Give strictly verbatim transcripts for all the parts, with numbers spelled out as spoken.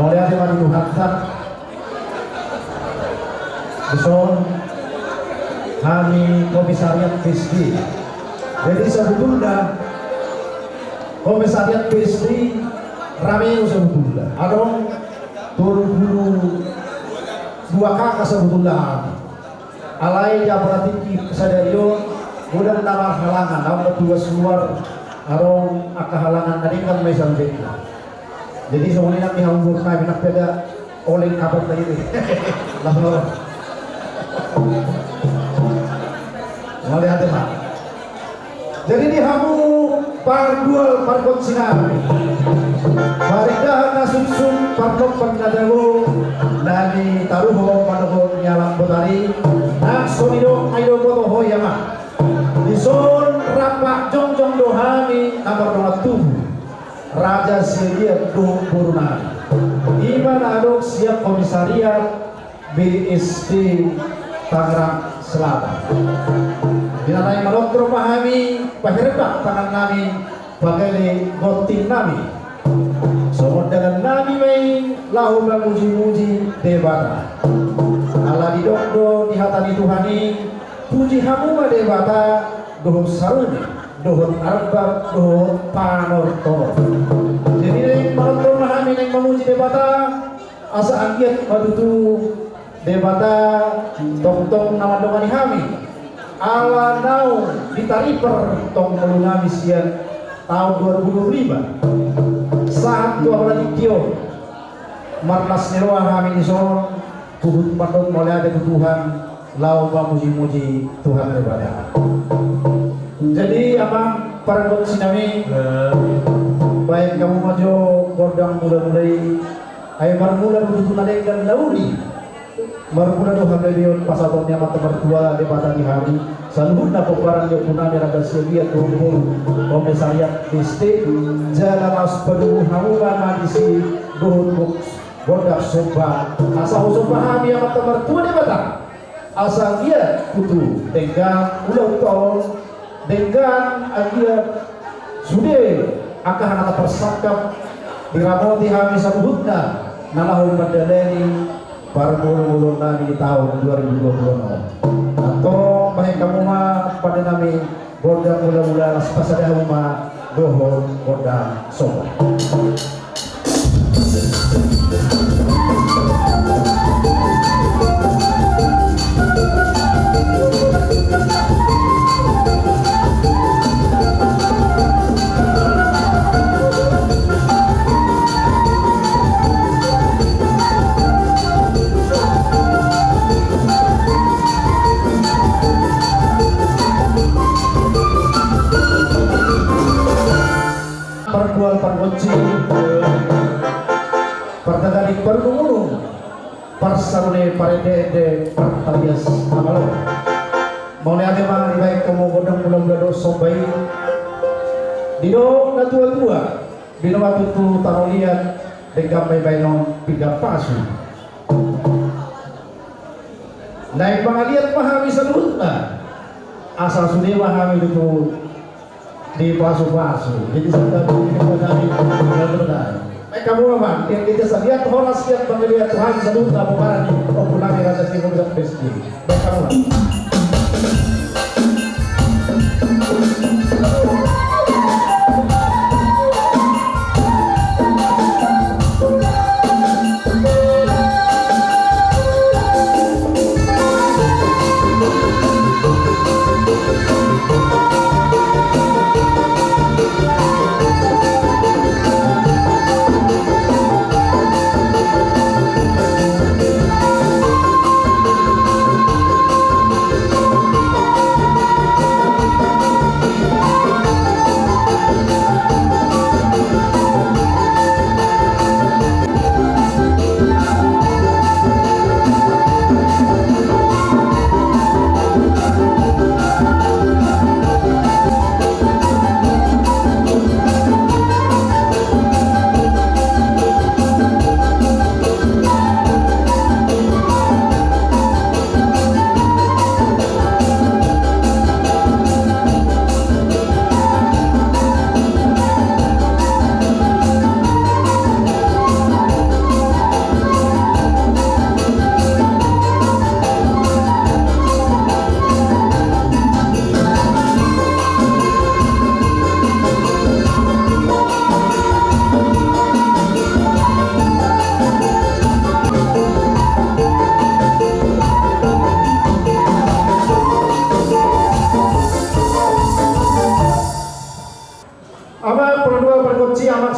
Mauliate ma di Tuhanta. Dison hami Komisariat B S D. Jadi sebetulna Komisariat B S D rame sebetulna. Adong tolu pulu dua K K sebetulna hami. Alai di aparating sadari on godang na marhalangan, adong na tugas luar, adong angka halangan na denggan ma i sambena. Jadi songon i nang di hamu boru nami, nang pe da oleng kabar tadi. Lapo. Mauliate ma. Jadi di hamu pardual pargonsi nami, parindahan na suksuk, parnompan na jago, na nitaruhon padohot ni anak botari, nang so nidok ai dohot ho, ia ma. Dison rap jongjong do hami na mardongan tubu, raja Siagian dohot boru nami. I ma na adong sian Komisariat B S D Tangerang Selatan. Di na naeng manongtong ma hami, paherebak tangan nami, pagale gonting nami. Songon dalan nami ma i laho mamuji-muji Debata. Ala didok do di hata ni Tuhan i, puji hamu ma Debata, dohot sarune, dohot arbab, dohot panortohon. Jadi naeng manongtong ma hami, naeng mamuji Debata, asa anggiat ma tutu Debata tongtong na mandongani hami. Ala naung ditariper tong ngolu nami sian taon dua ribu dua puluh lima. Sahat tu apala tingki on, marlas ni roha hami dison, huhut mandok mauliate tu Tuhan, laho mamuji-muji Tuhan Debata. Jadi amang pargonsi nami, baen hamu ma jo gondang mula-mula i. Ai marmula do tutu na denggan na uli. Marmula do habebeon pasahaton ni Amanta Martua Debata di hami, saluhutna pomparan ni ompu nami raja Siagian dohot boru, Komisariat B S D. Jala laos padomu hamu ma na disi dohot box gondang somba. Asa husomba hami Amanta Martua Debata, asa anggiat tutu denggan ulaonta on, denggan anggiat sude angka hata parsangkap, diramoti hami saluhutna na laho mandalani parmula-mula nami di taon dua ribu dua puluh enam. Antong baen hamu ma pande nami gondang mula-mula, laos pasada hamu ma dohot gondang somba. Pardual pargonsi, partagari parunung-unung, parsarune parende-ende, partalias na malo. Mauliate ma dibaen hamu gondang mula-mula dohot somba i. Didok na tua-tua, binoan tutu tano liat, denggan ma i baenon pinggan pasu. Naeng mangaliat ma hami saluhutna, asa sude ma hami tutu dipasu-pasu. Jadi sudah di hami benar-benar. Baen hamu ma, yang kita saliat horas, siap mangaliat tu hami saluhutna pomparan ni ompu nami raja Siagian dohot boru. Baen hamu ma.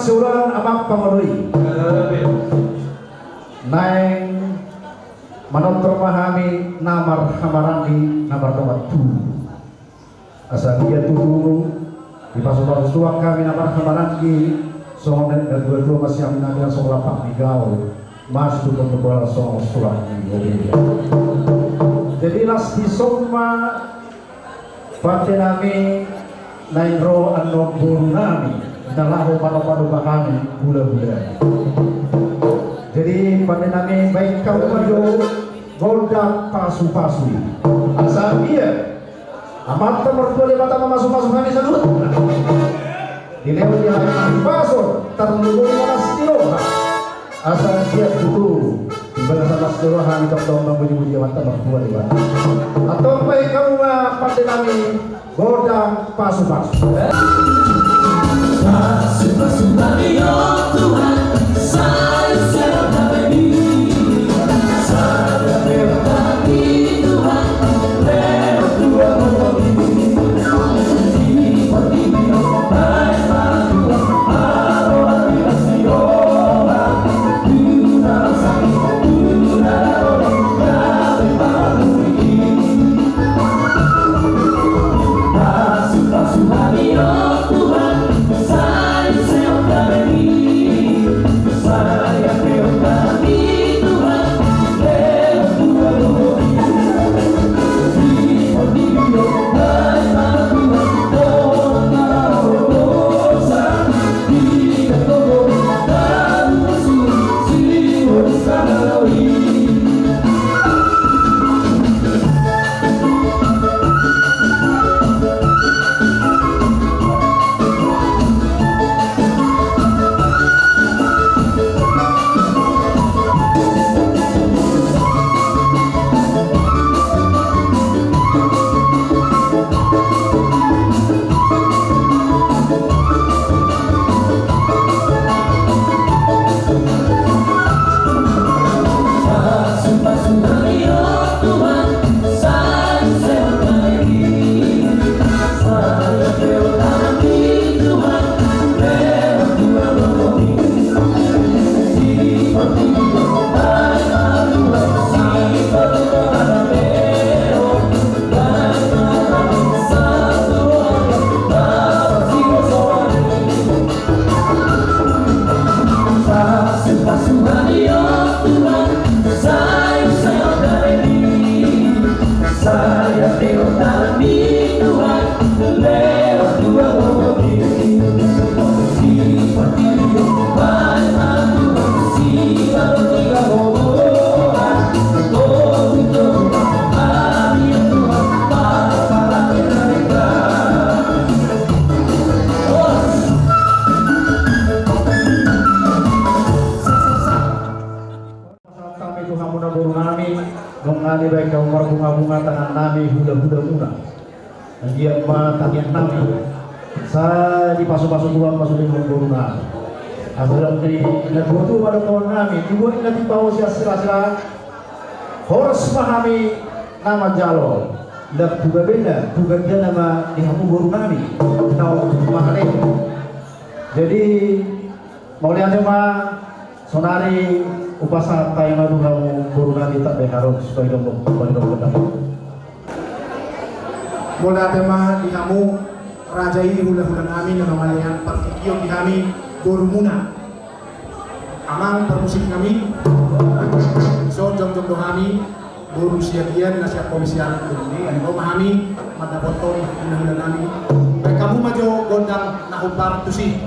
Siulan amang pangodoi. Naeng manortor ma hami na marhamaranggi na mardongan tubu. Asa dia tutu dipasupasu Tuhan hami na marhamaranggi, songon na dua-dua masih hami na songon lapak ni gaol, masih tutu berbual songon surat ni obe. Jadi las di soma pande nami naeng ro annon boru nami na laho manopa-nopa hami hula-hula. Jadi pande nami baen hamu ma jo gondang pasu-pasu i. Asa ia Amanta Martua Debata mamasu-masu hami saluhutna. Dilehon di hami pasu-pasu tarlumobi na las ni roha. Asa dia tutu di bagasan las ni roha hami tongtong mamuji-muji Amanta Martua Debata. Antong baen hamu ma pande nami gondang pasu-pasu. Pasahat hami tu hamuna boru nami, nunga dibaen hamu marbunga-bunga tangan nami hula-hula muna. Anggiat ma tangiang nami sai dipasu-pasu Tuhan ma sude boru nami. Asa didok ni na tua-tua ma dohonon nami, dibuat na tipa ho sian sila-sila. Horas ma hami na manjalo, ndang tu gabena, tu gandana ma di hamu boru nami. Naung mahalehon. Jadi mauliate ma, saonari hupasahat hami ma tu hamu boru nami, tanda harum supaya dong dong. Mauliate ma di hamu raja i, hula-hula nami na mangalean partingkian di hami boru muna. Amang parmusik nami, so jongjong do hami boru Siagian na sian Komisian Komune, anggo ma hami mandapothon hula-hula nami. Baen hamu ma jo gondang na hombar tusi.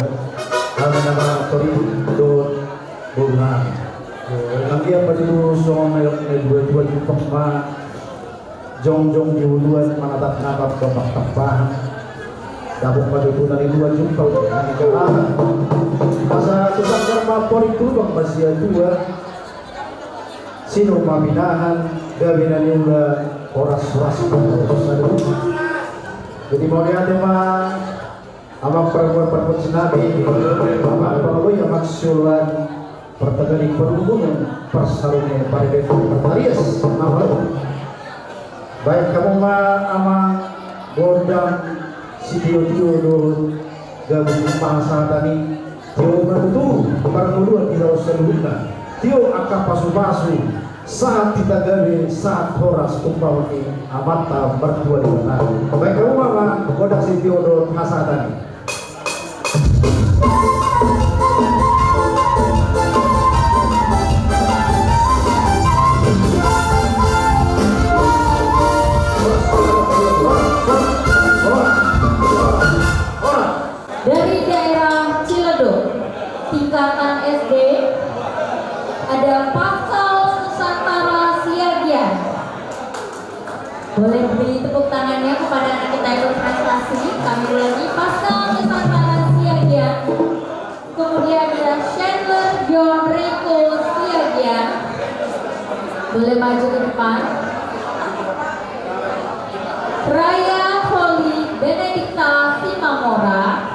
Hami na martoridung dohot boru nami. Nangkin ma tutu songon na dua-dua jumpang ma jongjong di uluan manatap-natap bapak tampahan. Dapot ma tutu na dua jumpang. Asa tu sanggar ma porik tu bang masia dua. Sinur ma pinahan gabe na niula horas-horas. Jadi mauliate ma. Amang pargual pargonsi nami, amang parlui, amang siulan, partagari parhubungan, parsarune, parede, partarias, amang. Baen hamu ma amang gondang sitio-tio dohot gabus pasahaton i, tio ma tutu parngoluan di hita on saluhutna. Tio angka pasu-pasu, sahat hita gabe, sahat horas, umpama ni Amanta Martua Debata. Baen hamu ma gondang sitio dohot hasahatan i. Dari daerah Ciledug, tingkatan S D, ada Pascal Nusantara Siagian. Boleh beri tepuk tangannya kepada anak kita yang berprestasi. Kami ulangi, Pascal Nusantara Siagian. Kemudian ada Chandler John Rico Siagian. Boleh maju ke depan. Raya Holy Benedicta Simamora.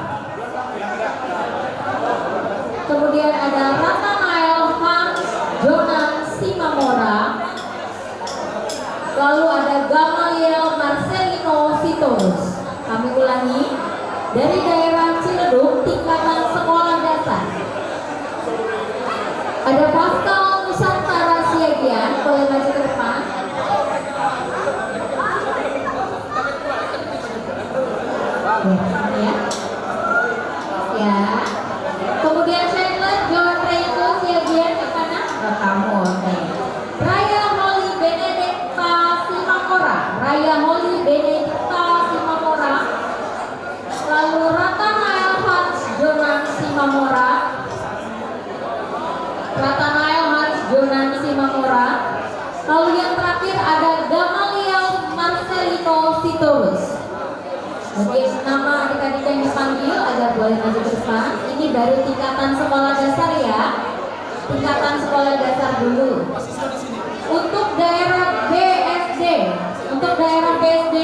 Kemudian ada Ratanael Hans Jonan Simamora. Lalu ada Gamaliel Marcelino Sitorus. Kami ulangi, dari daerah Ciledug, tingkatan sekolah dasar. Ada Pascal Nusantara Siagian, boleh maju ke depan. Ya, ya. Ya. Kemudian Chandler, Johan Reiko Siagian, yang mana? Ke kamu, oke. Raya Holy Benedicta Simamora. Raya Holy Benedicta Simamora. Lalu Ratanael Hans Jonan Simamora. Ratanael Hans Jonan Simamora. Lalu yang terakhir ada Gamaliel Marcelino Sitorus. Mungkin nama adik-adik yang dipanggil agar boleh maju ke depan. Ini baru tingkatan sekolah dasar ya. Tingkatan sekolah dasar dulu. Untuk daerah B S D, untuk daerah B S D,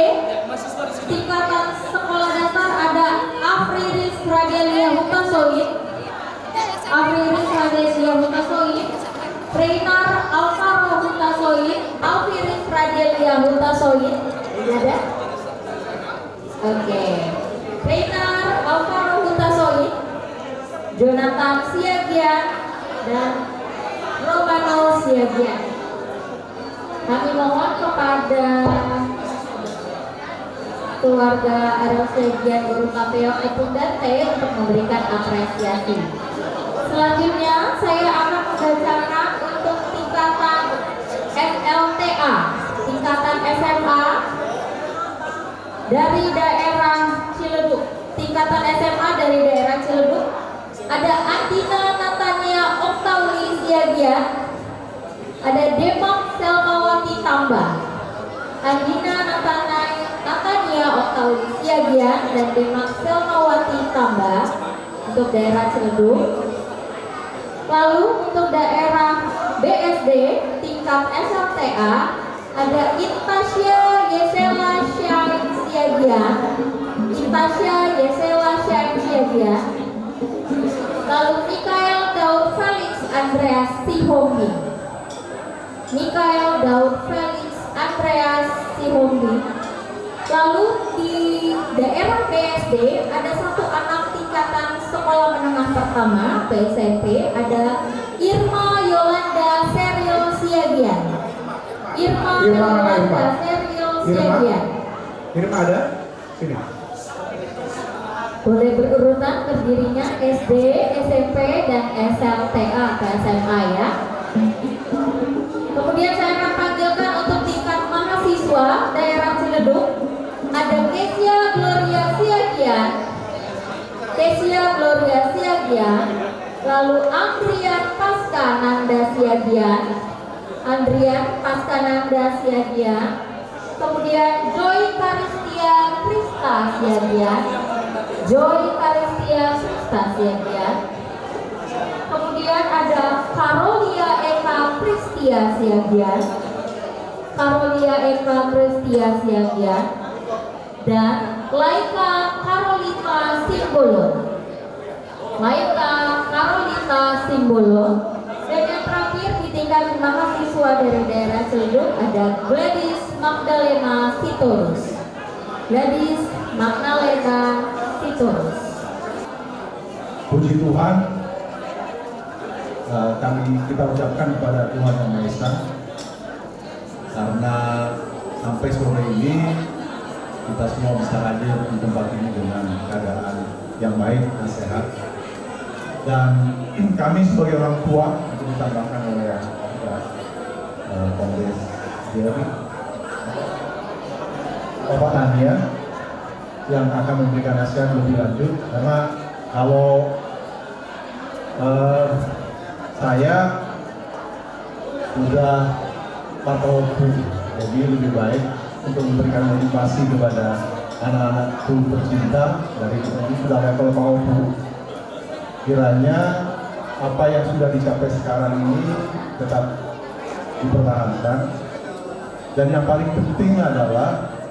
tingkatan sekolah dasar ada Afriris Radelia Hutasoit, Afriris Radelia Hutasoit, Reinar Alvaro Hutasoit, Alfiris Radelia Hutasoit. Ini ada? Oke. Reinar Alvaro Hutasoit, Jonathan Siagian, dan Romano Siagian. Kami mohon kepada keluarga Ariel Siagian Guru K P O Epung Dante untuk memberikan apresiasi. Selanjutnya, saya akan membacakan untuk tingkatan S L T A, tingkatan S M A dari daerah Ciledug. Tingkatan S M A dari daerah Ciledug. Ada Andina Natania Oktauli Siagian. Ada Demak Selmawati Tamba. Andina Natana-, Natania Oktauli Siagian dan Demak Selmawati Tamba untuk daerah Ciledug. Lalu untuk daerah B S D tingkat S L T A ada Intasya Yesela Syain Siagian. Intasya Yesela Syain Siagian. Lalu Mikael Daud Felix Andreas Sihombing. Mikael Daud Felix Andreas Sihombing. Lalu di daerah B S D ada satu anak tingkatan sekolah menengah pertama atau S M P, ada Irma Yolanda Seril Siagian. Irma Irma mana, Yolanda Irma? Seril Irma? Siagian. Irma ada? Sini. Boleh berurutan berdirinya S D, S M P, dan S L T A atau S M A ya. Kemudian saya akan panggilkan untuk tingkat mahasiswa daerah Ciledug. Ada Kesia Gloria Siagian. Kesia Gloria Lalu Andrian Pasca Nanda Siagian. Andrian Pasca Nanda Siagian. Kemudian Joy Karistia Krista Siagian. Joy Karistia Krista Siagian. Kemudian ada Karolia Eka Pristia Siagian. Karolia Eka Pristia Siagian. Dan Laika Karolina Simbolon. Laika Karolina Simbolon. Dan yang terakhir di tingkat mahasiswa dari daerah Ciledug ada Gladys Magdalena Sitorus. Gladys Magdalena Sitorus. Puji Tuhan, eh, kami, kita ucapkan kepada Tuhan Yang Maha Esa, karena sampai sore ini kita semua bisa hadir di tempat ini dengan keadaan yang baik dan sehat. Dan kami sebagai orang tua, itu ditambahkan oleh, eh, Kombes Jerry, Bapak Tania, yang akan memberikan nasihat lebih lanjut, karena kalau, eh, saya sudah Pak Opu, jadi lebih baik untuk memberikan motivasi kepada anak-anakku tercinta dari, ini sudah level Pak Opu. Kiranya apa yang sudah dicapai sekarang ini tetap dipertahankan. Dan yang paling penting adalah,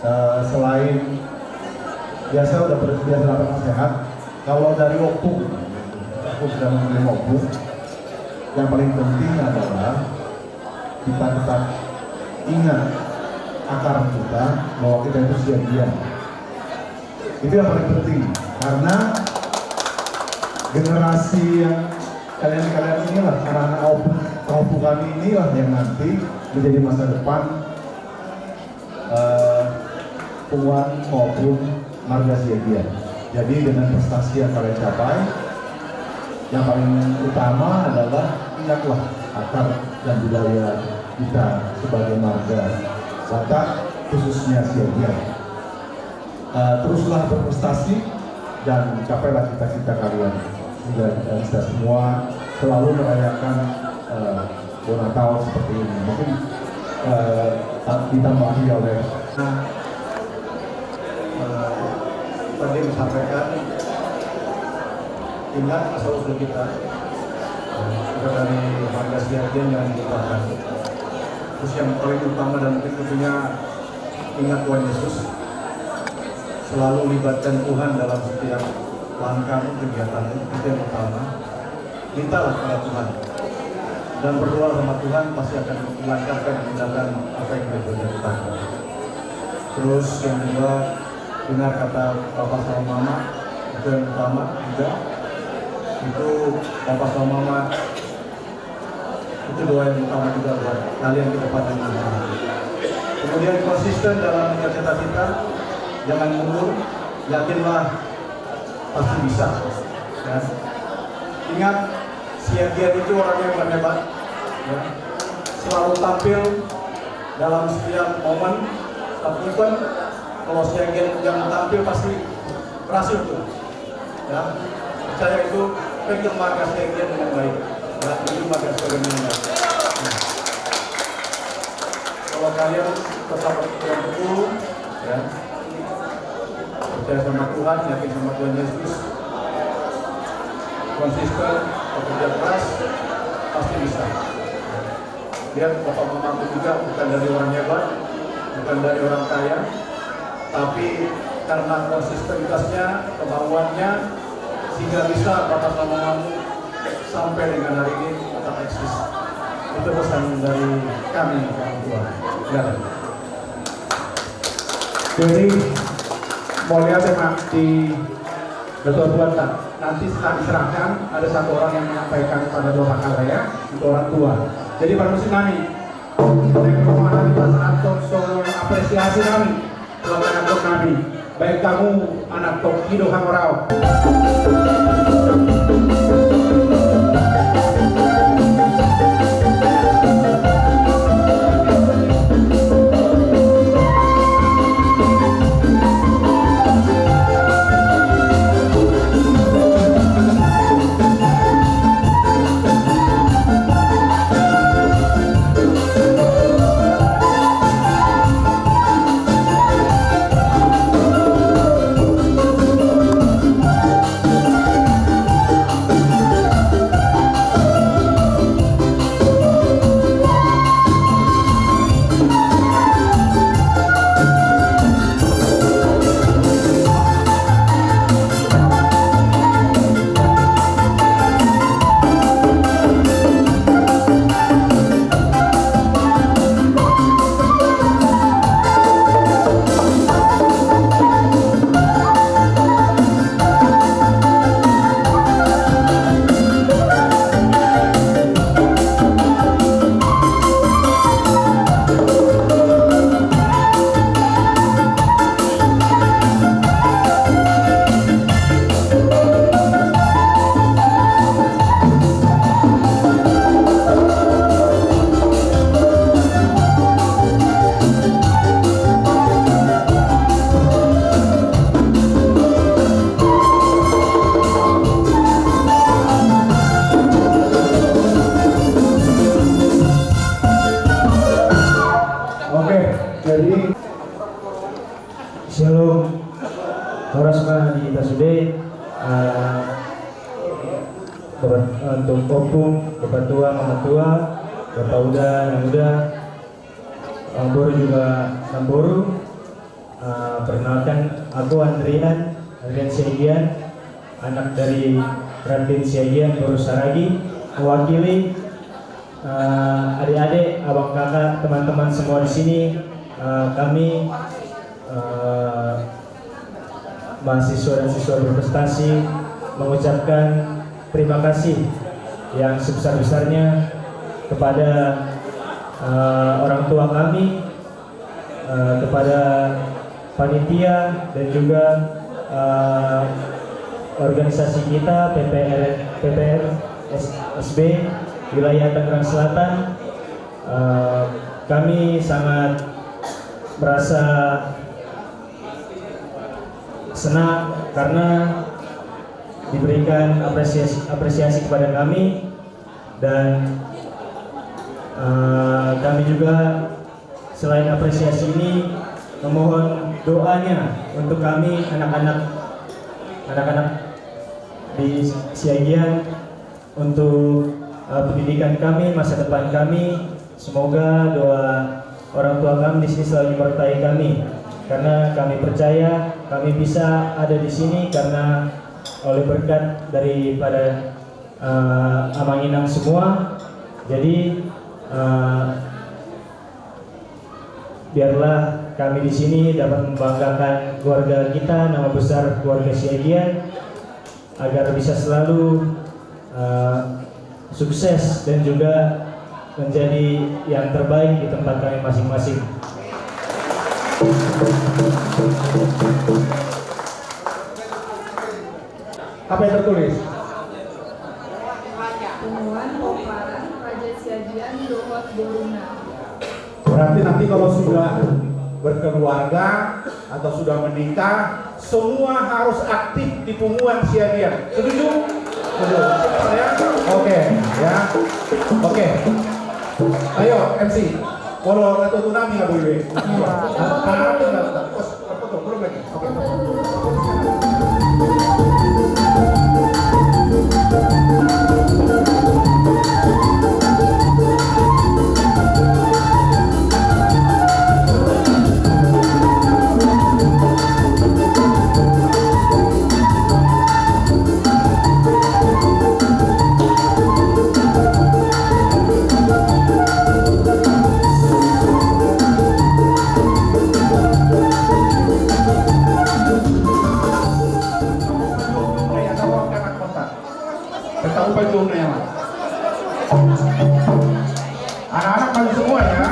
eh, selain biasa udah ber-, biasa dapat nasihat, kalau dari Opu, aku sudah menerima Opu, yang paling penting adalah kita tetap ingat akar kita, bahwa kita itu Siagian. Itu yang paling penting, karena generasi yang kalian-kalian inilah, anak-anak Opu, Opu kami inilah yang nanti menjadi masa depan, eh, Puan maupun marga Siagian. Jadi dengan prestasi yang kalian capai, yang paling utama adalah ingatlah akar dan budaya kita sebagai marga Batak, khususnya Siagian. Eh, teruslah berprestasi dan capailah cita-cita kalian, sehingga kita bisa semua selalu merayakan, eh, Bona Taon seperti ini. Mungkin, eh, ta-, ditambahi oleh, nah, eh, tadi disampaikan, ingat asal usul kita, eh, kita dari marga Siagian jangan dilupakan. Terus yang paling utama dan mungkin tentunya ingat Tuhan Yesus. Selalu libatkan Tuhan dalam setiap langkahmu, kegiatanmu, itu yang utama. Mintalah kepada Tuhan. Dan berdoa sama Tuhan, pasti akan dilancarkan, dimudahkan apa yang kita lakukan. Terus yang kedua, dengar kata Papa sama Mama, itu yang utama juga. Itu Papa sama Mama, itu doa yang utama juga buat kalian ke depan. Kemudian konsisten dalam mengejar cita-cita, jangan mundur, yakinlah pasti bisa. Ya. Ingat, Siagian itu orangnya bukan hebat. Ya. Selalu tampil dalam setiap momen, setiap event. Kalau Siagian yang tampil pasti berhasil tuh. Ya, percaya itu, pegang marga Siagian dengan baik. Ya, ini marga Siagian dengan baik. Ya. Kalau kalian tetap berpegang teguh, ya, percaya sama Tuhan, yakin sama Tuhan Yesus, konsisten, bekerja keras, pasti bisa. Lihat, Bapak Mama aku juga bukan dari orang hebat, bukan dari orang kaya, tapi karena konsistenitasnya, kemauannya, sehingga bisa Bapak sama Mamamu sampai dengan hari ini tetap eksis. Itu pesan dari kami, orang tua. Silakan. Jadi, mau lihat ya, Mak, di Ketua Buat, tak? Nanti setelah diserahkan, ada satu orang yang menyampaikan kepada Bapak Kala, ya, untuk orang tua. Jadi, para musik nami, yang kemarin Mas Anton, so, apresiasi nami buat anak nami, baik kamu anak Tokido Hangorau. Bapak, untuk ompung, bapak tua, mama tua, bapak uda, nang uda, eh, boru juga nang boru. Eh, perkenalkan, aku Andrian, Andrian Siagian, anak dari Raden Siagian, boru Saragi, mewakili, eh, adik-adik, abang kakak, teman-teman semua di sini. Eh, kami, eh, mahasiswa dan siswa berprestasi mengucapkan terima kasih yang sebesar-besarnya kepada, eh, orang tua kami, eh, kepada panitia dan juga, eh, organisasi kita, P P R, P P R S B wilayah Tangerang Selatan. Eh, kami sangat merasa senang karena diberikan apresiasi, apresiasi kepada kami, dan, eh, kami juga selain apresiasi ini memohon doanya untuk kami anak-anak, anak-anak di Siagian, untuk, eh, pendidikan kami, masa depan kami. Semoga doa orang tua kami di sini selalu menyertai kami, karena kami percaya kami bisa ada di sini karena oleh berkat daripada, eh, amang inang semua. Jadi, eh, biarlah kami di sini dapat membanggakan keluarga kita, nama besar keluarga Siagian, agar bisa selalu, eh, sukses dan juga menjadi yang terbaik di tempat kami masing-masing. Apa yang tertulis? Punguan pomparan Raja Siagian dohot boruna. Berarti nanti kalau sudah berkeluarga atau sudah menikah, semua harus aktif di punguan Siagian. Setuju? Setuju. Ya? Oke, ya. Oke. Ayo, M C. Kalau nggak tahu tsunami nggak boleh. Iya. Apa tuh? Bos, apa tuh? Belum lagi. Oke. Anak-anak maju semua ya.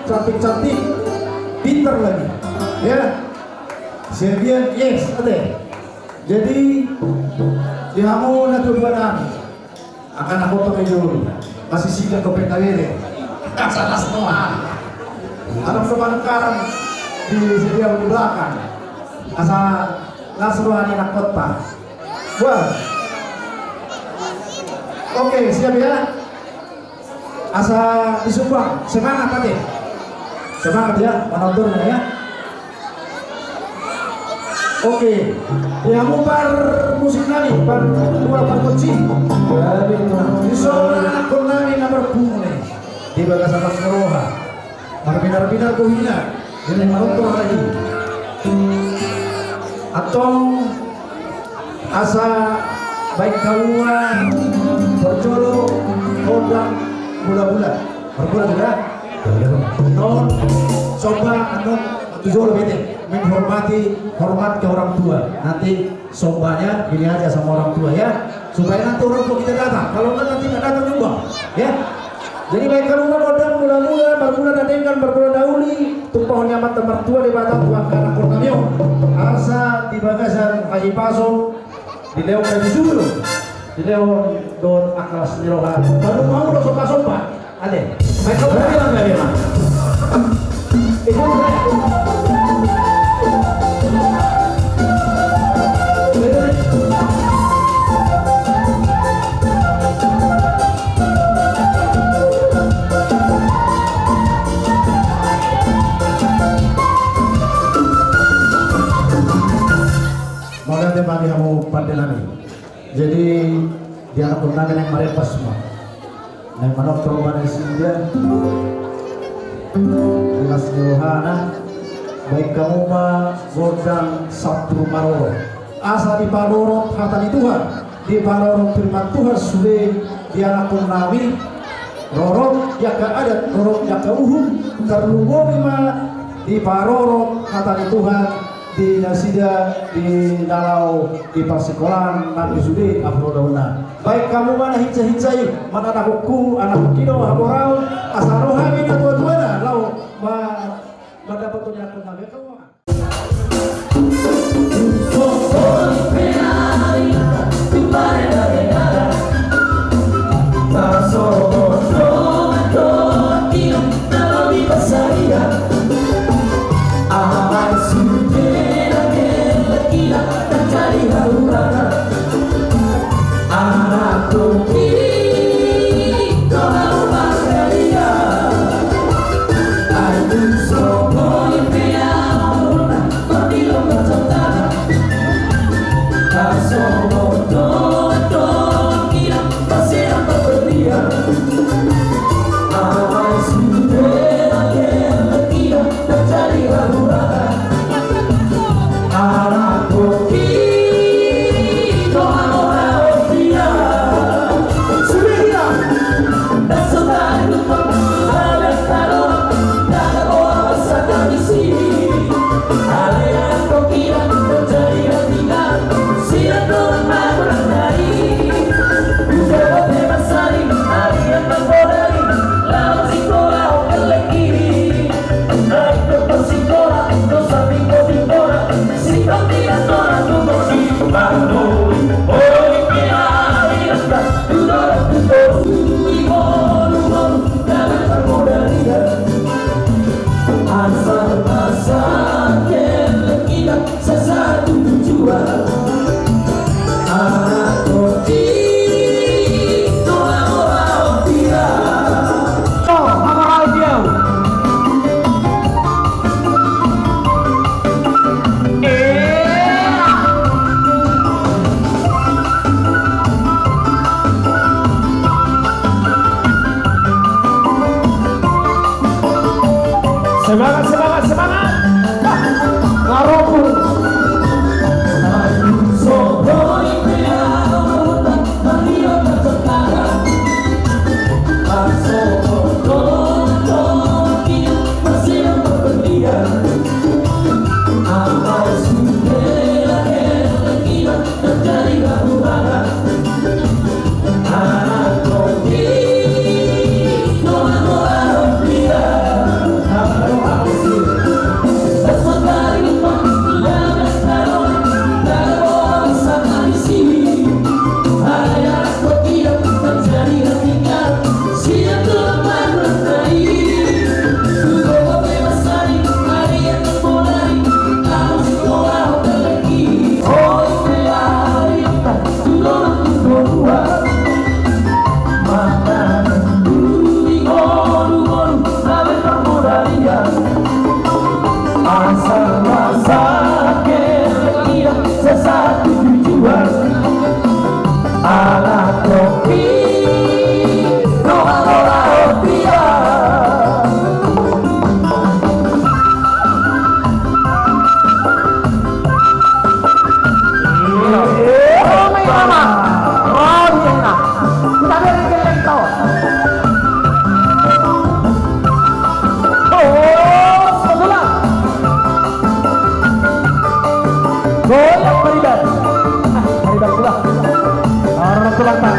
Cantik-cantik, pintar lagi. Ya. Siagian, yes, ate. Jadi, di hamu na tuatua nami, angka anak oto pe jolo, masih sikat dope na bere. Asa las roha. Anak sepantaran di sebelah di belakang. Asa las roha ni anak kota. Wah. Oke, siap ya. Asa disumbang, semangat ate. Semangat ya, manonton ya. Oke, di hamu parmusik nami, partua pargonsi. Di son anakkon nami na marpungu i di bagasan las ni roha. Marbinar-binar bohina. Jadi manonton lagi. Antong asa baen hamu ma parjolo gondang mula-mula. Mula-mula sudah. Non somba annon tu jolo bete menghormati, hormat ke orang tua. Nanti sombanya gini aja sama orang tua ya. Supaya nanti orang tua kita datang. Kalau enggak nanti nggak datang juga. Ya. Jadi baen hamu ma gondang mula-mula, marmula na denggan, marmula na uli, tumpahon ni amanta martua Debata tu angka anakkon nami on. Asa di bagasan hahipason, dilehon hahipason, dilehon dohot angka las ni roha. Baru mau lo somba-somba. Ate. Baen hamu ma. Baen, baen, baen. Mauliate ma di hamu pande nami. Jadi di anakkon nami naeng marempas ma. Naeng manonton ma nasida. Di las ni rohana. Baen hamu ma gondang sampur marorot. Asa diparorot hata ni Tuhan, diparorot firman Tuhan sude di anakkon nami, rorot di angka adat, rorot di angka uhum, tarlumobi ma diparorot hata ni Tuhan di nasida di na laho di parsikolaan nami sude, amang dohot inang. Baen hamu ma na hinsa-hinsa i, manang anakkon, anakkon i do hamu raun, asa ro hami na tua-tuana laho ma-, mandapothon anakkon nami. Semangat, semangat, semangat. Wah, ngarokok. Asa masa ke ia sesatu tujuan. Ala topi doa doa dia. Iya. Rame, Mama. Rame, enak. Kita beri geleng, tau. Oh, sebelah. Goyang, Pariban. Ah, Pariban pula. Orang tulang, Pak.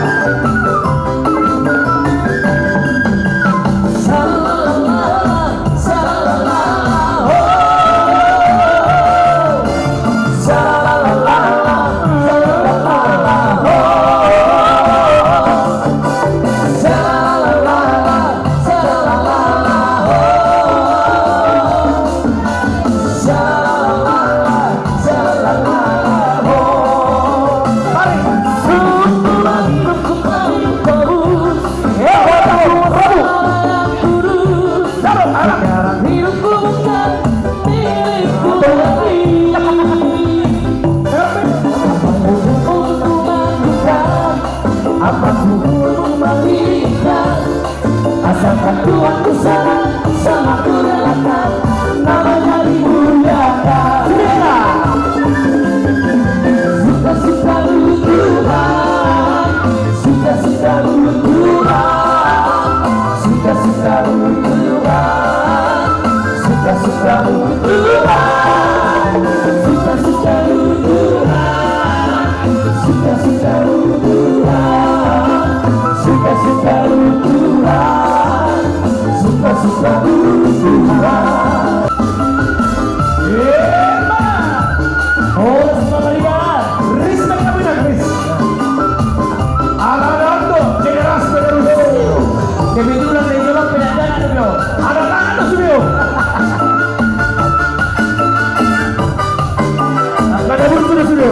Apa ku mamilikan? Asalkan Tuhan ku sana, sama ku relakan, namanya dimuliakan. Suka-suka lu Tuhan, suka-suka lu Tuhan, suka-suka lu Tuhan, suka-suka lu Tuhan, suka-suka lu Tuhan. Suka-suka lu Tuhan, suka-suka lu Tuhan, suka-suka lu Tuhan. Emang. Oh, selamat lihat. Respect kami nak, Chris. Ala dando, generasi penerus. Kebetulan dari Jolok, penandanan, bro. Ada tangan tuh, bro. Angka dapur sudah, sudah.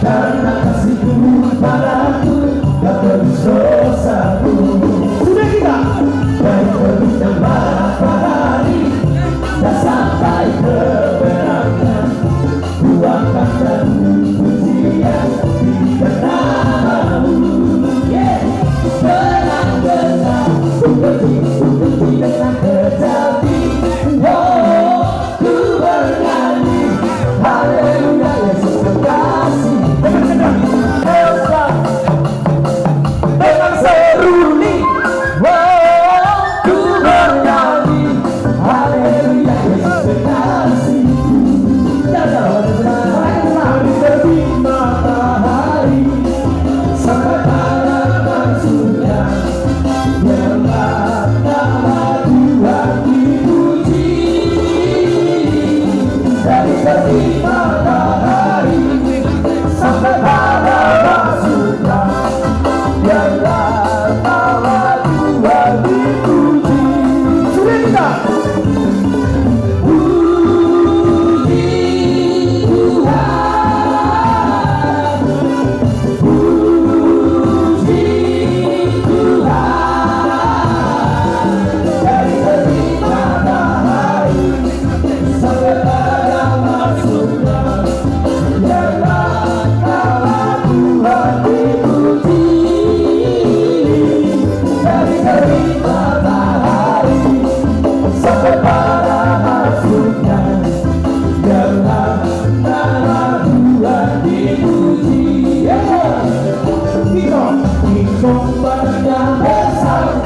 Karena kasihmu padaku, tak terus dosaku. Sudah kita. Dari terbitnya matahari dan sampai ke berangnya. Ku akan selalu pujian tinggikan namamu. Yeah. Senang-senang ku puji, ku puji dengan kecapi. Oh, ku bernyanyi, haleluya, Yesus kekasih. Dengan senang, dengan seru ni. Oh, ku bernyanyi, haleluya, Yesus kekasihku. Dari terbit matahari sampai pada mansur, biarlah nama Tuhan dipuji. Dari terbit matahari sampai pada mansur, biarlah nama Tuhan dipuji. Sudah kita. Puji Tuhan. Puji Tuhan. Dari terbit matahari sampai pada mansur, biarlah nama Tuhan dipuji. Dari terbit matahari sampai pada mansur, biarlah nama Tuhan dipuji. Ya. Iko, iko badannya besar,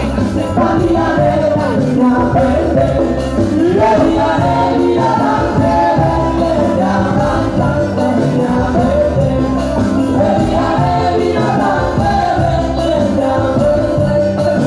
tapi ada yang punya pendek. Lebih ada yang datang pendek, lebih ada yang pendek. Lebih ada yang datang pendek, lebih ada yang pendek.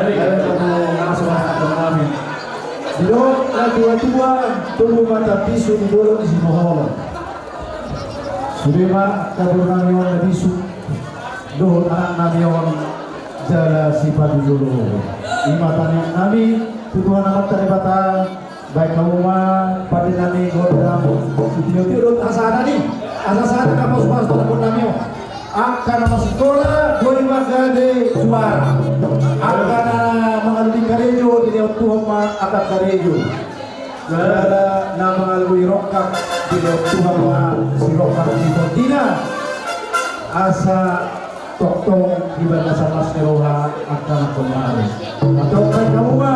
Ayo, tunggu, langsung masuk ke kami. Didok na tua-tua, tunggu mata pisu di dolok di Simoholong. Sude ma kabur nami on na bisuk. Dohot anak nami on jala sipatu jolo. I ma tangiang nami tu Tuhan Amanta Debata. Baen hamu ma pande nami gondang sitio-tio dohot hasahatan i. Hasahatan na pasu-pasu tu anak nami on. Angka na masikola boi ma gabe juara. Angka na mangalului karejo dilehon Tuhan ma angka karejo. Jala na mangalului rongkap dilehon Tuhan ma sirongkap di tondina. Asa tongtong di bagasan las ni roha angka na kemarin. Antong baen hamu ma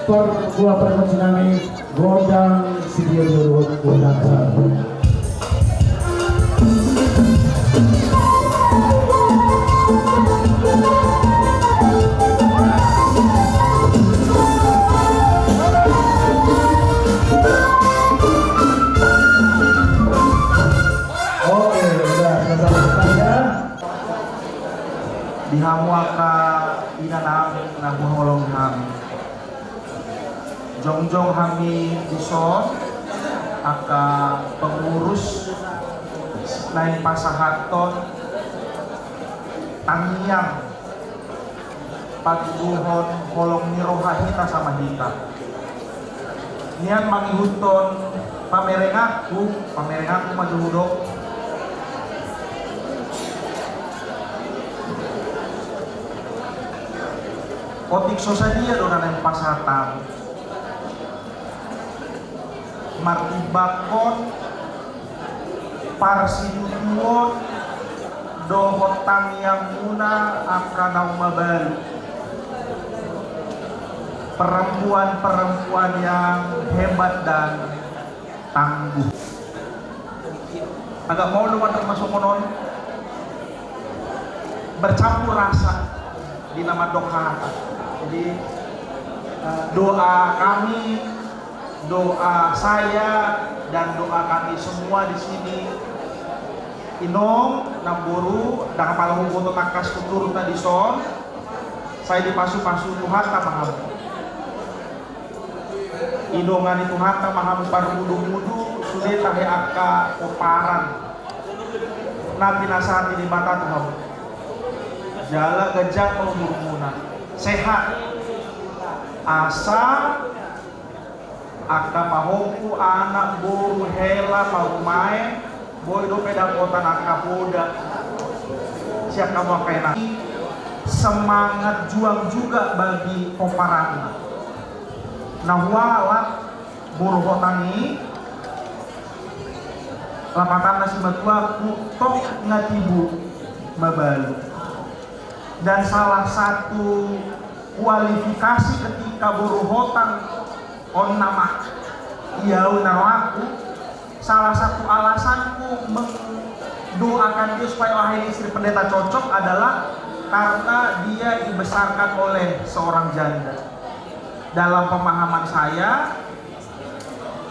pargua pargonsi nami gondang sitio-tio dohot gondang sahatan. Oke, udah selesai ya. Di hamu angka ina nami na huhaholongi hami. Jongjong hami dison angka pengurus naeng pasahathon tangiang patuduhon holong ni roha hita sama hita. Nian mangihuthon pamerenganku, pamerenganku ma jo hudok. Otik so sadia do na naeng pasahat hami. Martimbangkon parsitutuon dohot tangiangmuna angka naung mabalu. Perempuan-perempuan yang hebat dan tangguh. Agak maol do mandok na songon on. Bercampur rasa di na mandok hata. Jadi, eh, doa kami, doa saya, dan doa kami semua di sini. Inong, namboru, ndang pala huboto tangkas tuturna dison, sai dipasu-pasu Tuhanta ma hamu. Didongani Tuhanta ma hamu parmudu-mudu, sude tahe angka pomparan na pinasahat ni Debata tu hamu. Jala ganjang ma umurmuna. Sehat. Asa angka pahompu, anak, boru, hela, parumaen, boi dope dapotan angka poda sian hamu angka ina. Semangat juang juga bagi pomparanna. Na hualat boru Hotang i, lapatanna simatuangku, tong nga tibu mabalu. Dan salah satu kualifikasi ketika boru Hotang on nama i au na rohangku, salah satu alasanku mendoakan dia supaya lahir istri pendeta cocok adalah karena dia dibesarkan oleh seorang janda. Dalam pemahaman saya,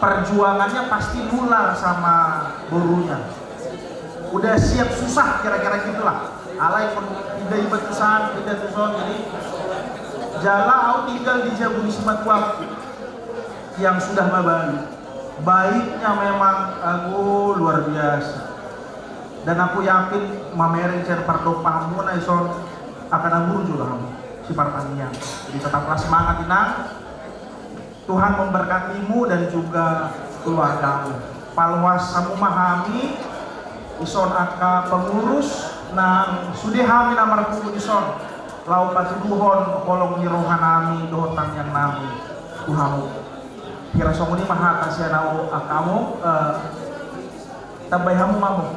perjuangannya pasti nular sama borunya. Udah siap susah, kira-kira gitulah. Alai pun pinda iba tu san, pinda tu son, jadi jala au tinggal di jabu ni simatuangku yang sudah mabalu. Baiknya memang, ago, luar biasa. Dan aku yakin mamereng sian pardompahanmuna dison akan agur juga hamu sipartangiang. Jadi tetaplah semangat, Inang. Tuhan memberkatimu dan juga keluargamu. Paloas hamu ma hami, dison angka pengurus, nang sude hami na marpungu dison, laho patuduhon holong ni roha nami dohot tangiang nami tu hamu. Kira songon i ma hata sian au angka hamu, eh, Tambai hamu ma hamu.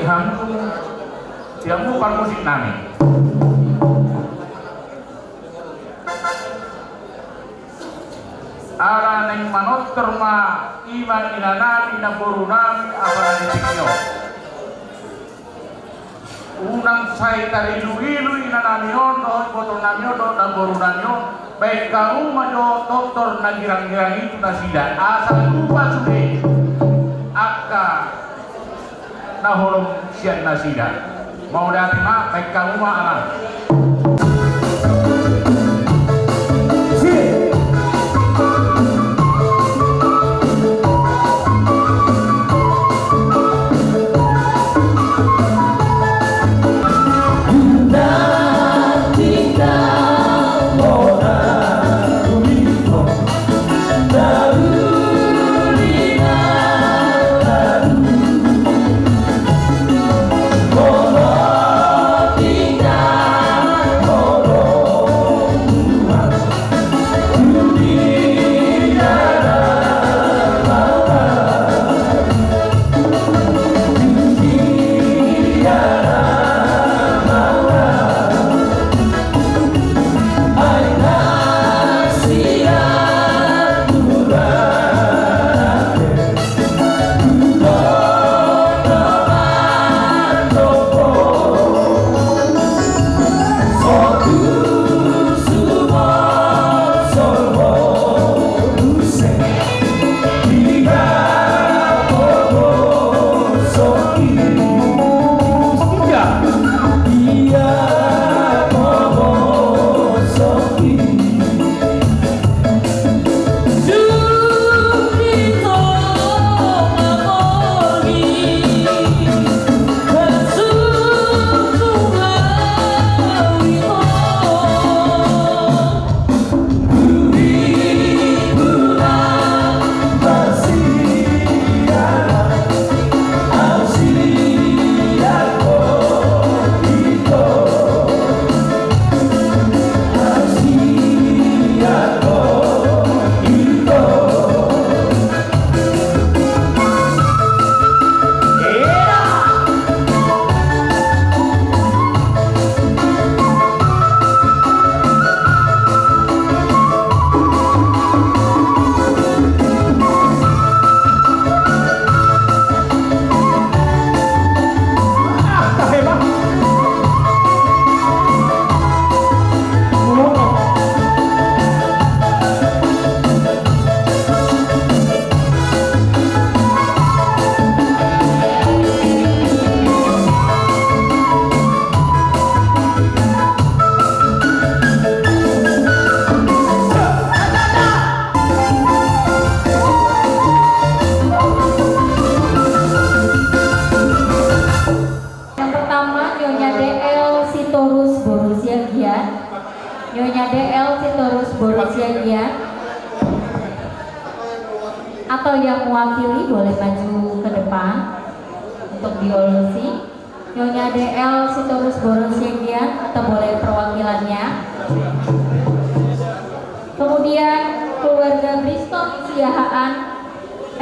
Hamu, siamu parmusik nami. Ala naeng manortor ma ima ina nami, namboru nami, apala di tingki on. Unang sai tarilu-ilu ina nami on dohot boto nami on dohot namboru nami on, baen hamu ma jo tortor na girang-girang i tu nasida asa tupa sude angka na holom sian nasida. Mauliate ma, baen hamu ma ala. Yang pertama, Nyonya D L Sitorus boru Siagian. Nyonya D L Sitorus boru Siagian. Atau yang mewakili boleh maju ke depan untuk diolosi. Nyonya D L Sitorus boru Siagian atau boleh perwakilannya. Kemudian keluarga Briston Siahaan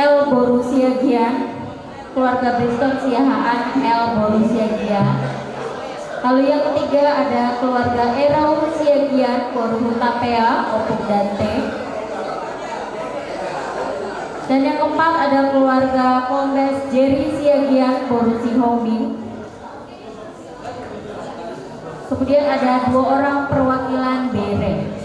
L boru Siagian. Keluarga Briston Siahaan L boru Siagian. Lalu yang ketiga ada keluarga Erau Siagian boru Hutapea, Opung Dante. Dan yang keempat ada keluarga Kombes Jerry Siagian boru Sihombing. Kemudian ada dua orang perwakilan bere.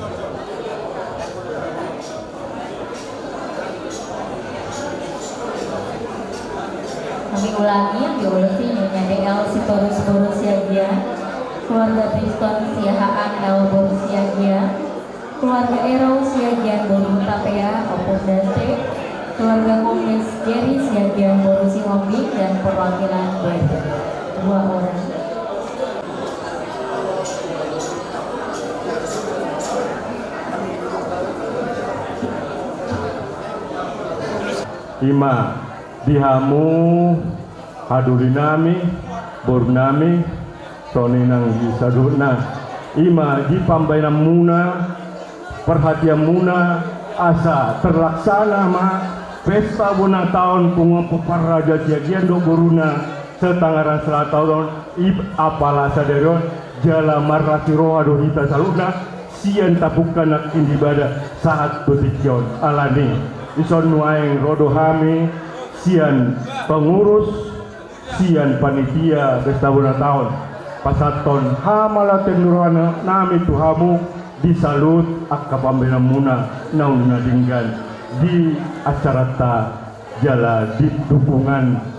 Kami ulangi, yang diolosi Nyonya D L Sitorus boru Siagian, keluarga Briston Siahaan L boru Siagian, keluarga Erau Siagian boru Hutapea, Opung Dante, keluarga Kombes Jerry Siagian boru Sihombing, dan perwakilan bere. Dua orang. Ima di hamu, haduri nami, boru nami, songon i nang di saluhutna. Ima di pambaenanmuna, perhatianmuna, asa terlaksana ma pesta bona taon punguan pomparan Raja Siagian dohot boruna Setangerang Selatan on, ib apala sadari on, jala marlas ni roha do hita saluhutna, sian tapungka nangkin di bada sahat tu tingki on. Alani, dison nuaeng ro do hami, sian pengurus, sian panitia pesta bona taon, pasahathon hamauliateon ni roha nami tu hamu, di saluhut angka pambahenanmuna naung na denggan di acaranta jala di dukungan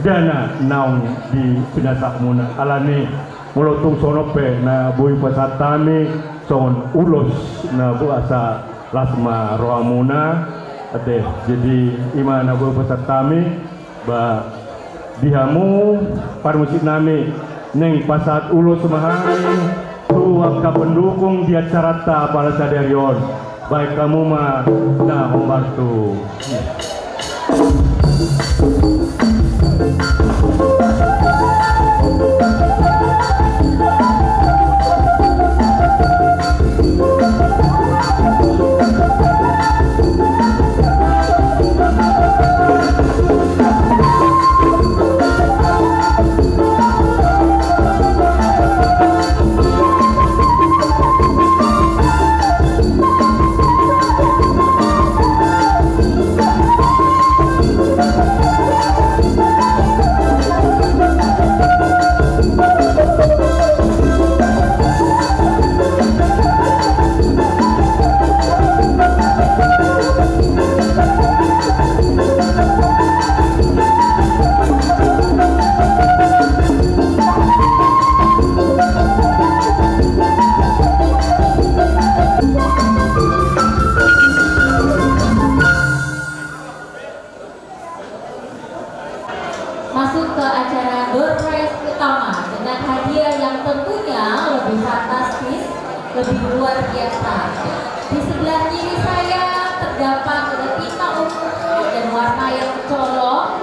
dana naung di pinasahatmuna. Alani, molo tung songon on pe na boi pasahat hami songon ulos na boi asa las ma rohamuna. Ate, jadi i ma na boi pasahat hami. Ba, di hamu parmusik nami, naeng pasahat ulos ma hami tu angka pendukung di acaranta apala sadari on. Bahen hamu ma na hombar tu. Masuk ke acara door prize utama dengan hadiah yang tentunya lebih fantastis, lebih luar biasa. Di sebelah kiri saya terdapat retina ungu dan warna yang mencolok.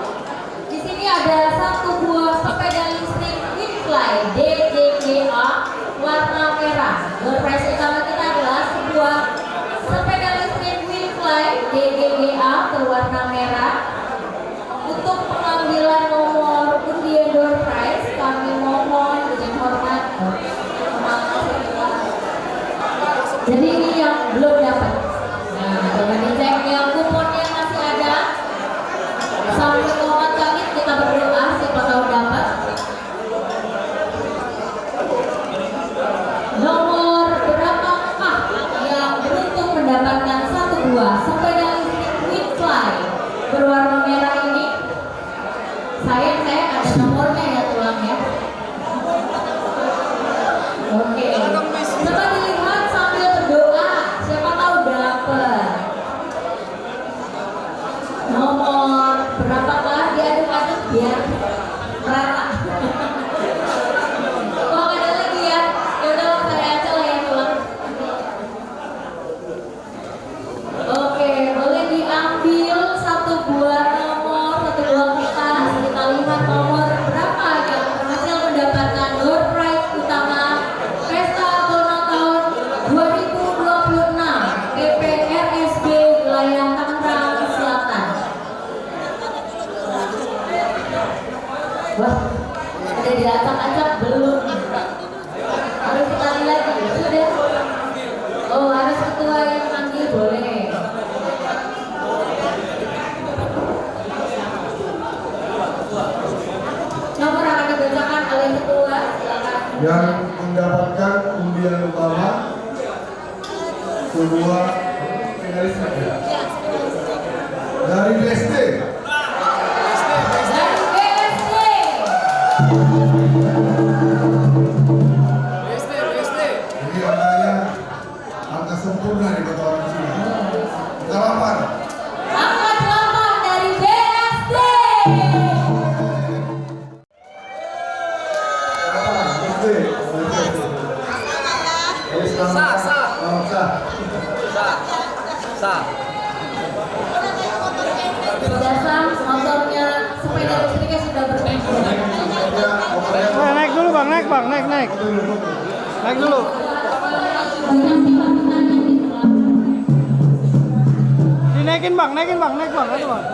Di sini ada satu buah sepeda listrik Windfly D G G A warna merah. Door prize utama kita adalah sebuah sepeda listrik Windfly D G G A berwarna merah. Untuk pengambilan nomor undian door prize, kami mohon dengan hormat. Jadi ini yang belum dapat. Nah, coba dicek yang kuponnya masih ada. Sambil menguat kami, kita berdoa, siapa tahu dapat. Nomor berapakah yang beruntung mendapatkan satu buah sepeda listrik Windfly berwarna merah ini? Sayang, sayang, ada nomornya ya, Tulang ya. Oke. Coba dilihat sambil berdoa, siapa tahu dapat. Nomor berapa, Pak? Diaduk-aduk biar merata. Oh, ada lagi ya? Ya udah, saya aja lah yang pulang. Oke, boleh diambil satu buah nomor, satu buah kertas. Kita lihat nomor berapa yang berhasil mendapatkan door prize utama Pesta Bona Taon dua ribu dua puluh enam P P R S B wilayah Tangerang Selatan. Wah, ada diacak-acak belum? Harus sekali lagi, sudah. Oh, harus ketua yang panggil, boleh. Nomor akan dibacakan oleh ketua, silakan. Yang mendapatkan undian utama kedua, finalis dari B S D. Dari B S D. Jadi angkanya angka sempurna di kota orang Cina. Angka delapan. Angka delapan dari B S D. Sah, sah. Sah. Sah. Sudah sah, motornya, sepeda listriknya sudah berfungsi. Wah, naik dulu, Bang, naik, Bang, naik, naik. Naik dulu. Dinaikin, Bang, naikin, Bang, naik, Bang, ayo, Bang.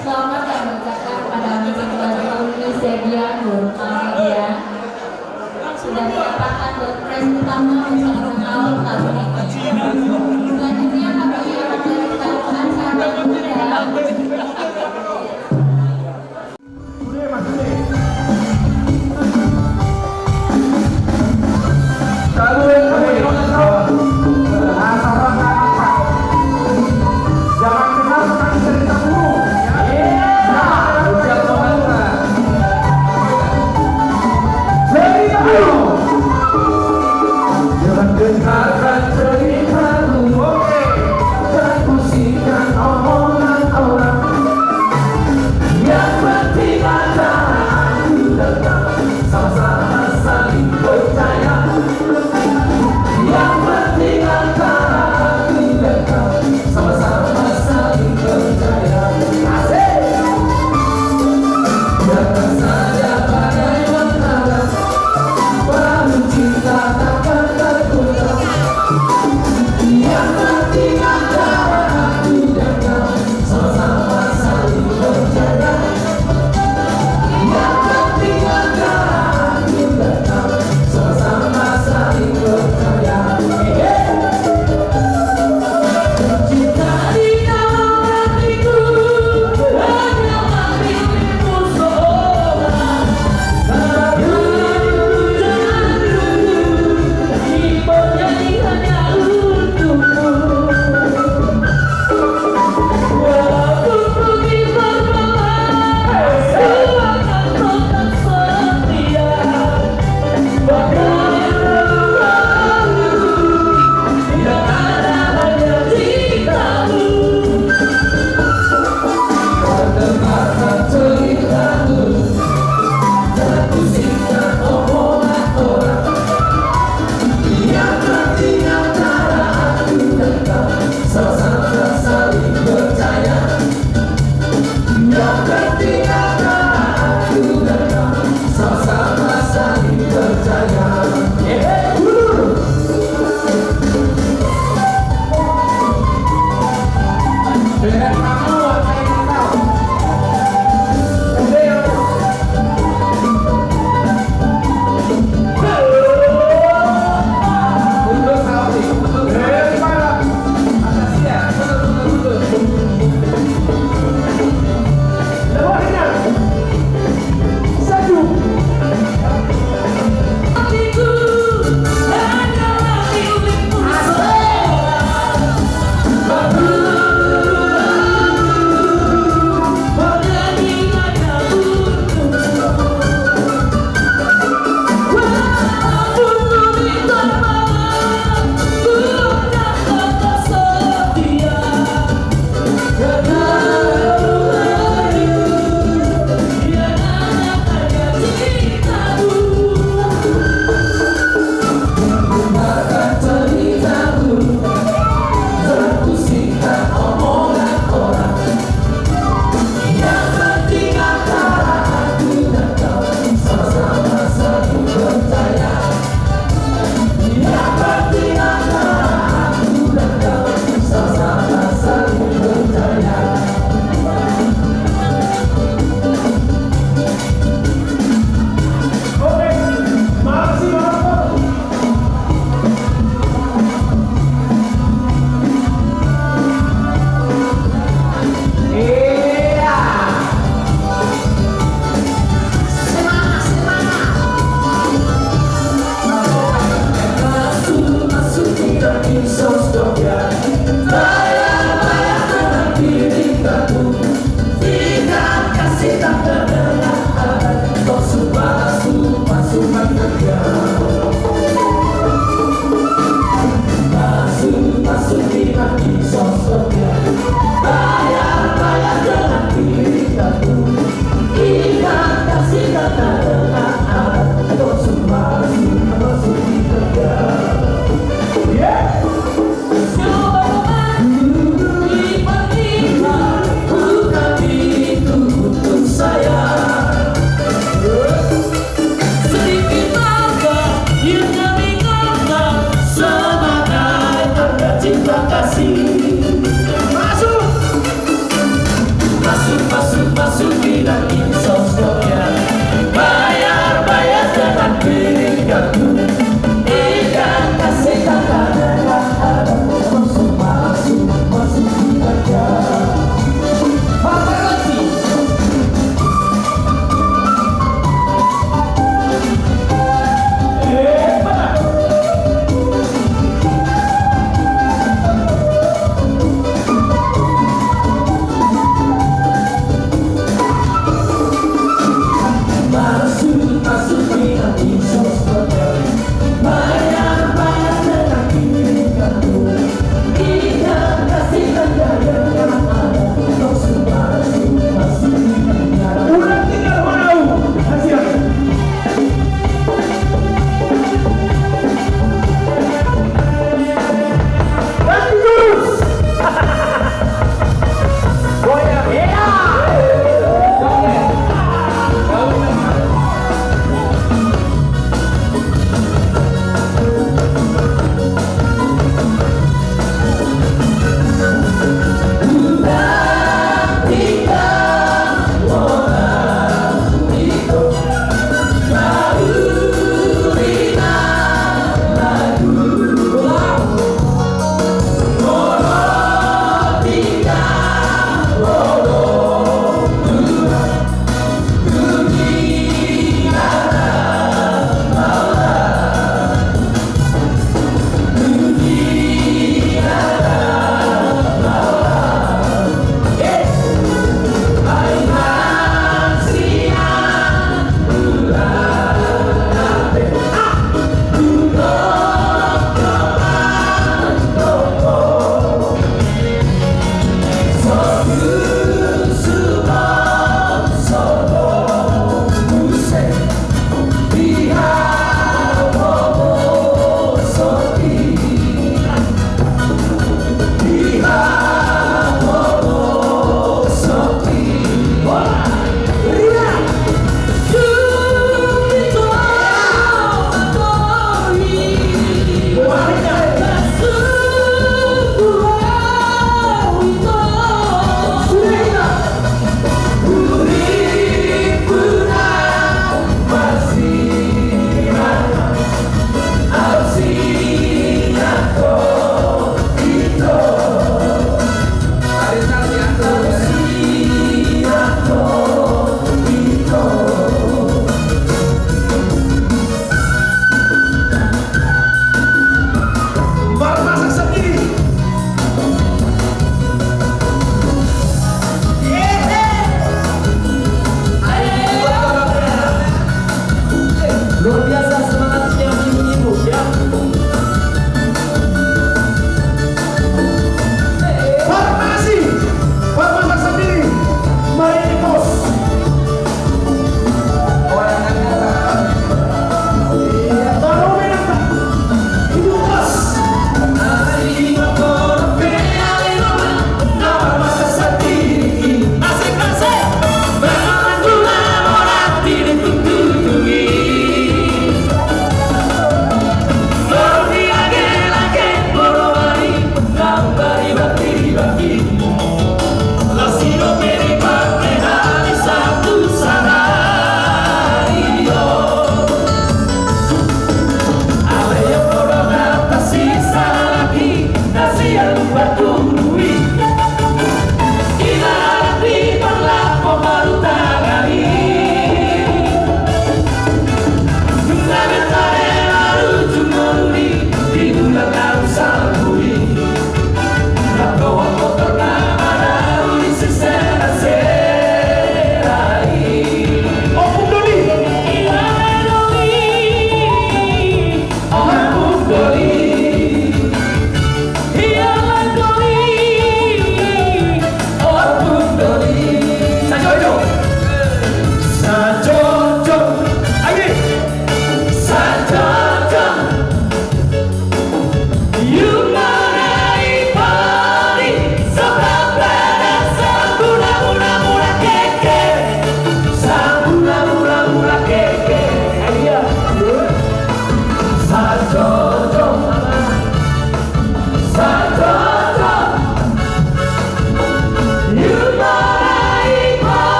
Selamat kami ucapkan kepada Ketua Umum Sedia Guru Media sudah merupakan doorprize utama untuk mengenal tahun ini. Selanjutnya kami akan melanjutkan acara muda.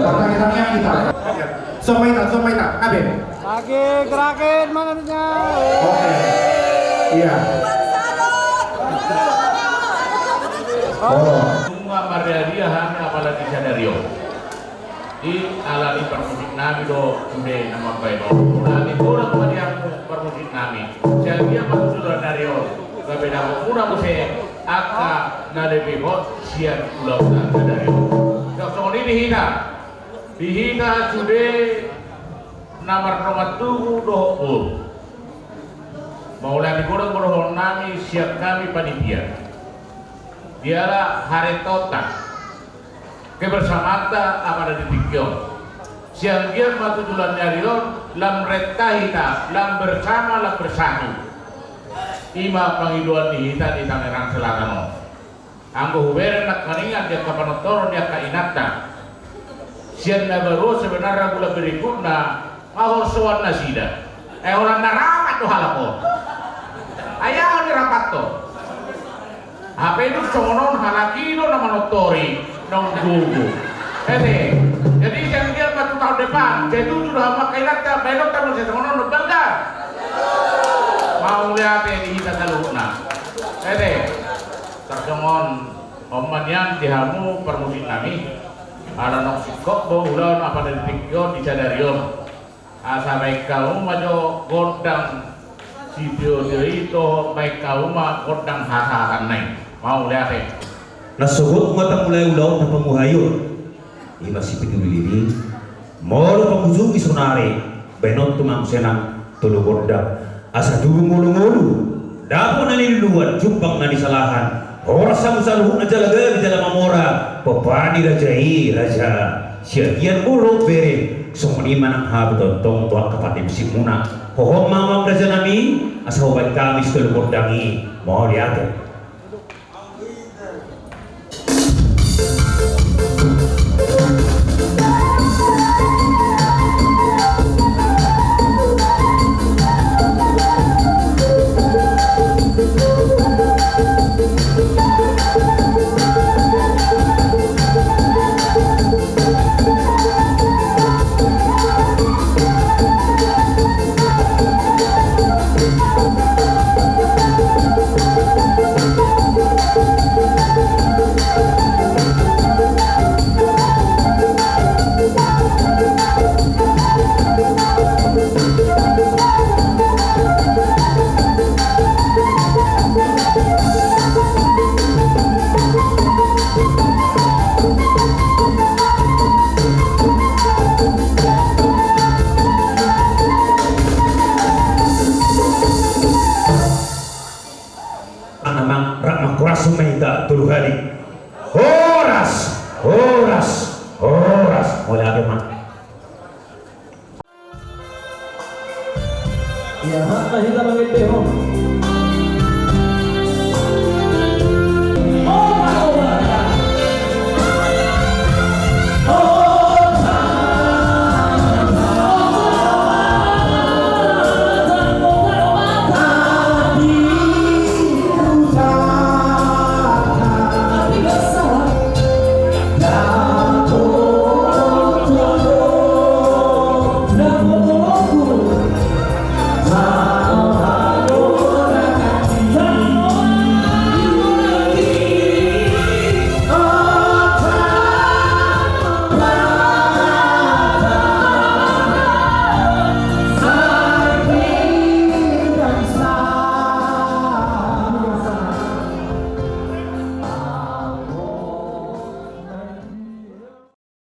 Tangiang, tangiang hita. Somba hita, somba hita. Abe. Lagi gerakin mana dunia? Oke. Iya. Oh. Nunga marria-ria hami apala di sadari on. Di ala ni parmusik nami do sude na mambahen on. Mauliate godang ma di hamu parmusik nami. Sian dia ma tu sadari on. Gabe dapot muna muse angka na lebih hot sian ulaon na sadari on. Songon i di hita. Di hita sude na mardongan tubu dohot boru. Mauliate godang ma dohonon nami sian hami panitia. Diala haretaonta, kebersamaanta apala di tingki on. Sian dia ma tu joloan ni ari on lam renta hita, lam bersama, lam bersatu. I ma pangidoan ni hita di Tangerang Selatan on. Anggo hubereng nangkaningan di angka panontoron ni angka inanta sian na baru on, sebenarna bulan berikutna ma holsoan nasida. Eh, holan na rapat do halak on. Ai aha ni rapat on? Hape dung songon on halak i do na manontori naung gogo. Ete. Jadi sian dia ma tu tahun depan, jadi tutu do hamu angka inanta, baenonta muse songon on do, bangga. Mauliate di hita saluhutna. Ete. Tarsongon on ma nian di hamu parmusik nami, ala naung singkop do ulaon apala di tingki on di sadari on. Asa baen hamu ma jo gondang sitiotio i, dohot baen hamu ma gondang hasahatan na i. Mauliate. Na sogot ma tamulai ulaon na pamuhai on. I ma sipitu lili. Molo pangujungi sonari, baenonta ma muse nang tolu gondang. Asa tubu ngolu-ngolu, dapot na niluluan, jumpang na nisalahan. Horas hamu saluhutna jala gabe jala mamora. Pomparan ni raja i raja. Sian dia molo bere, songon i ma nang hape tongtong tu angka parmusik muna. Hohom ma amang raja nami, asa hubaen hami sitolu gondang i. Mauliate. Amang, rap mangkorashon ma hita tolu hali. Horas, horas, horas. Mauliate ma. Ia, rap ma hita mangendehon.